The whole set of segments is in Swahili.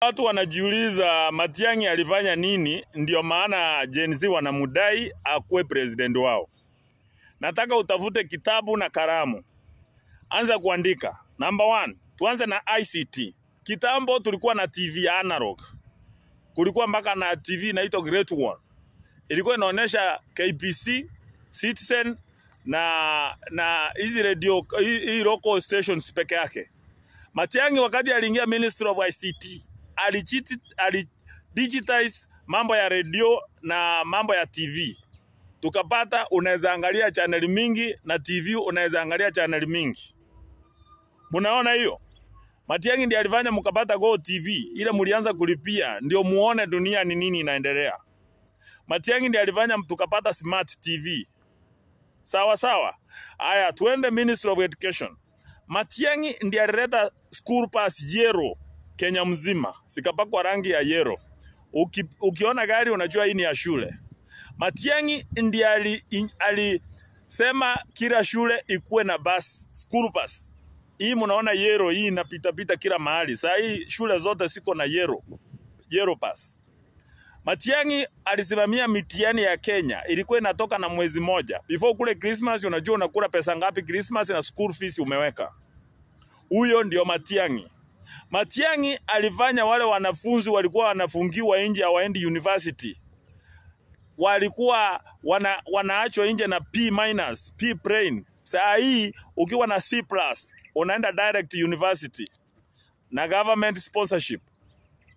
Watu wanajiuliza Matiang'i alifanya nini, ndio maana Gen Z wanamudai akuwe president wao. Nataka utafute kitabu na kalamu, anza kuandika. Number one, tuanze na ICT. Kitambo tulikuwa na TV analog, kulikuwa mpaka na TV inaitwa Great One, ilikuwa inaonyesha KBC, Citizen na hizi radio, hii local stations peke yake. Matiang'i wakati aliingia Ministry of ICT ali digitize mambo ya radio na mambo ya TV. Tukapata unaweza angalia channel mingi na TV unaweza angalia channel mingi. Munaona hiyo? Matiang'i ndiye alifanya mkapata Go TV ile mlianza kulipia ndio muone dunia ni nini inaendelea. Matiang'i ndiye alifanya tukapata Smart TV. Sawa sawa. Aya, tuende Ministry of Education. Matiang'i ndiye alileta school pass yellow Kenya mzima, sikapakwa rangi ya yellow. Ukiona gari unajua hii ni ya shule. Matiang'i ndiye alisema kila shule ikuwe na bus, school bus. Hii mnaona yellow hii inapita pita kila mahali. Saa hii shule zote siko na yellow, yellow bus. Matiang'i alisimamia mitihani ya Kenya, ilikuwa inatoka na mwezi moja. Before kule Christmas unajua unakula pesa ngapi Christmas na school fees umeweka. Huyo ndio Matiang'i. Matiang'i alifanya wale wanafunzi walikuwa wanafungiwa nje hawaendi university. Walikuwa wanaachwa nje na P minus, P plain. Saa hii ukiwa na C plus unaenda direct university na government sponsorship.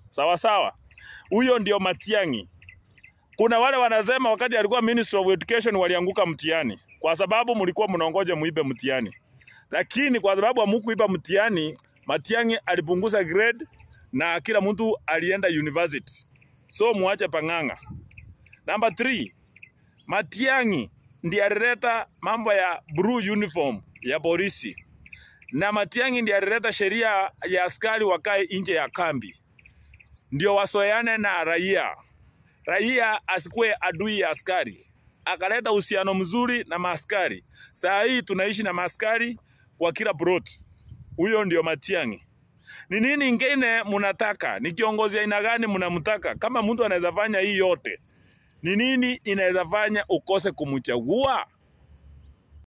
Sawa sawa. Huyo ndio Matiang'i. Kuna wale wanasema wakati alikuwa Minister of Education walianguka mtihani kwa sababu mlikuwa mnaongoja muibe mtihani. Lakini kwa sababu hamkuiba mtihani, Matiang'i alipunguza grade na kila mtu alienda university. So muache pang'ang'a. Number 3, Matiang'i ndiye alileta mambo ya blue uniform ya polisi. Na Matiang'i ndiye alileta sheria ya askari wakae nje ya kambi. Ndio wasoeane na raia. Raia asikuwe adui ya askari. Akaleta uhusiano mzuri na maaskari. Saa hii tunaishi na maaskari kwa kila plot. Huyo ndio Matiang'i. Ni nini ingine mnataka? Ni kiongozi aina gani mnamtaka? Kama mtu anaweza fanya hii yote, ni nini inaweza fanya ukose kumchagua?